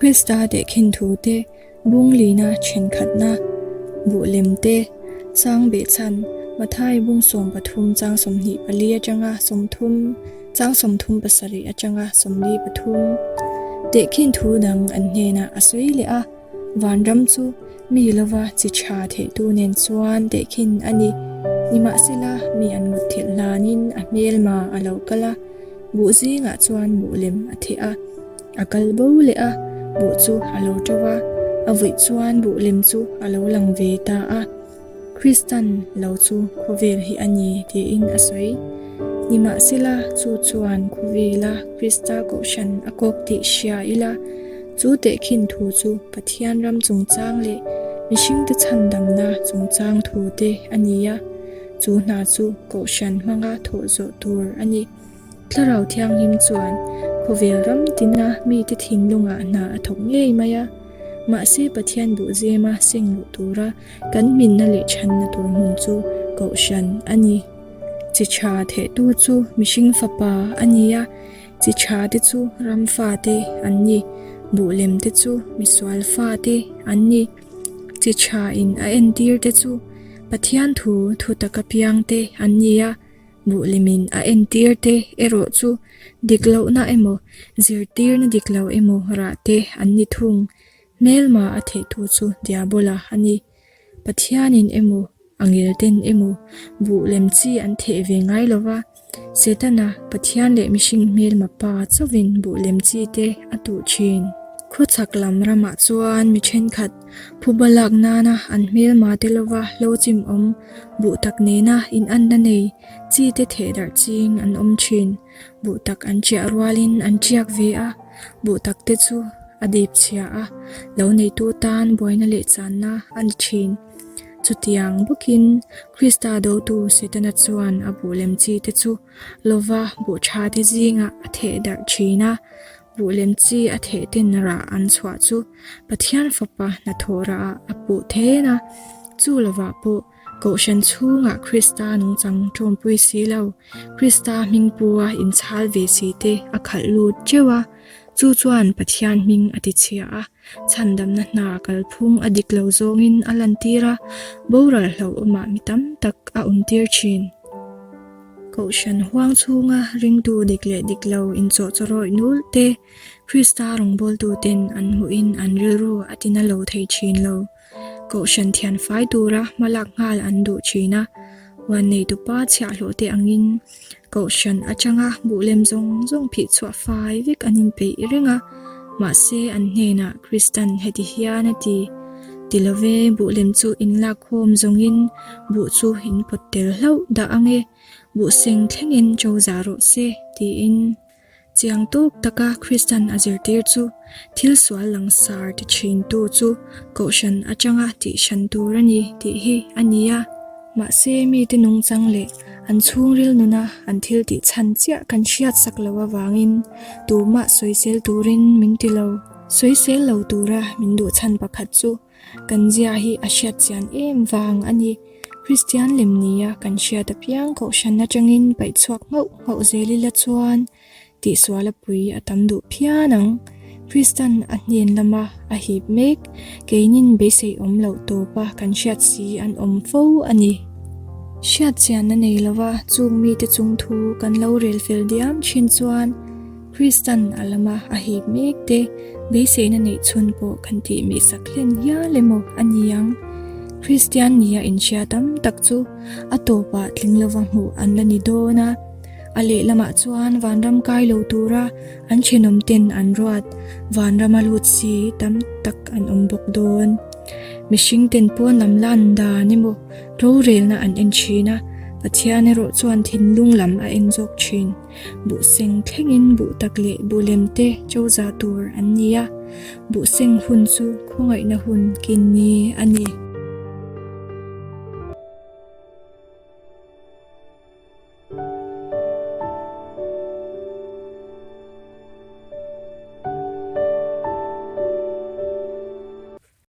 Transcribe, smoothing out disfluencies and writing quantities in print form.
Krista tehkhin thu te, bung lina thenkhatna, buh lem te, chang behchhan, Mathai bung 13 chang 24 atanga 30, chang 37 atanga 43. Tehkhin thu dang an hnenah a sawi leh a, Vanram chu mi lova chi tha thehtu nen chuan tehkhin a ni. Nimahsela, mi an mutthilh hlanin a hmelma a lo kal a, buh zingah chuan buh lem a theh a. A kal bo leh a, buh chu a lo ṭo a, a vuih chuan buh lem chu a lo lang ve ta a. Kristan lo chu khawvel hi a ni tiin a sawi. Nimahsela, chu chuan khawvela Krista kohhran a kawk tih hria ila, chu tehkhin thu chu Pathian ram chungchang leh mihringte chhandamna chungchang thu te a ni a, chu hna chu kohhran hmanga thawh zawh tur a ni. Thlarau Thianghlim chuan khawvel ram tina mite thinlungah hna a thawk ngei mai a, mahse Pathian buhzema seng luh tura kan hminna leh chhanna tur hmun chu Kohhran a ni. Chi tha thehtu chu mihring fapa a ni a, chi tha te chu ram fate an ni, buh lem te chu misual fate an ni. Chi tha in a entir te chu Pathian thu thutak apiang te an ni a, Buhlimin a entir te erawh chu dik lohna emaw, zirtirna dik lo emaw rah te an ni thung. Hmelma a theihtu chu Diabola a ni. Pathianin emaw, angelten emaw buh lem chi an theh ve ngai lo va, Setana, Pathian leh mihring hmelma pa chauhin buh lem chi te a tuh thin. Khawchhak lam ramah chuan mi thenkhat phuba lak nana an hmelma te lova hlo chim awm Buh tak nena inanna nei chi te theh darh ching an awm thin. Buh tak an chiah rualin an tiak ve a, buh tak te chu a dip chhia a, lo neitu tan buaina leh channa a ni thin. Chutiang bawkin Krista dotu Setana chuan a buh lem chi te chu lova buh tha te zingah a theh darh thin a, buh lem chi a theh ten rah an chhuah chu Pathian Fapa hnathawh rah ah a puh then a, chu lovah pawh Kohhran chhungah Krista nungchang tawmpui si lo, Krista hmingpua inchhal ve si te a khalh lut teuh a, chu chuan Pathian hming a tichhia a, chhandamna hna kalphung a dik lo zawngin a lantir a, boral hlauhawmah mi tam tak a awmtir thin. Kohhran huang chhunga ringtu dik leh dik lo inchawhchawrawih nul te, Krista rawngbawltuten an hmuhin an rilru a tina lo thei thin lo. Kohhran thian fai tura hma lak nghal an duh thin a, huan neitupa chhiahhlawh te angin Kohhran atanga buhlem zawng zawng phih chhuah fai vek an inpeih reng a, mahse an hnenah Kristan heti hian a ti, Ti love, buhlem chu in lak khawm zawngin buh chu in pawt tel hlauh dah ang e, buh seng thlengin ṭo zah rawh se, tiin. Chiang tawk taka Kristan a zirtir chu thil sual langsar ti thintu chu Kohhran atanga tih hran tur a ni tih hi a ni a. Mahse mite nungchang leh an chhungril nuna an thil tih chhan chiah kan hriat sak lo avangin tumah sawisel turin min ti lo. Sawisel lo tura min duh chhan pakhat chu Kan zia hi a hriat chian em vang a ni. Kristian lem nia kan hriat apiang kohhran atangin paih chhuak nghauh nghauh zel ila chuan tihsual a pui a tam duh phian ang. Kristan a hnen lama a hip mek, keinin beisei awm loh tawpa kan hriat si an awm fo a ni. Hriat chianna nei lova chung mite chung thu kan lo rel fel diam thin chuan, Kristan a lama a hip mek te beiseina neih chhun pawh kan tih mih sak hlen hial emaw a ni ang. Kristian nia inhria tam tak chu a tawpah tling lova hmuh an la ni dawn a, a lehlamah chuan vanram kai lo tura an thenawm ten an ruat vanrama lut si tam tak an awm bawk dawn. Mihring ten pawn lam lan dan emaw rorelna an en thin a, Pathian erawh chuan thinlung lam a en zawk thin. Buh seng thlengin buh tak leh buh lem te cho za tur an ni a, buh seng hun chu khawngaihna hun kin ni a ni.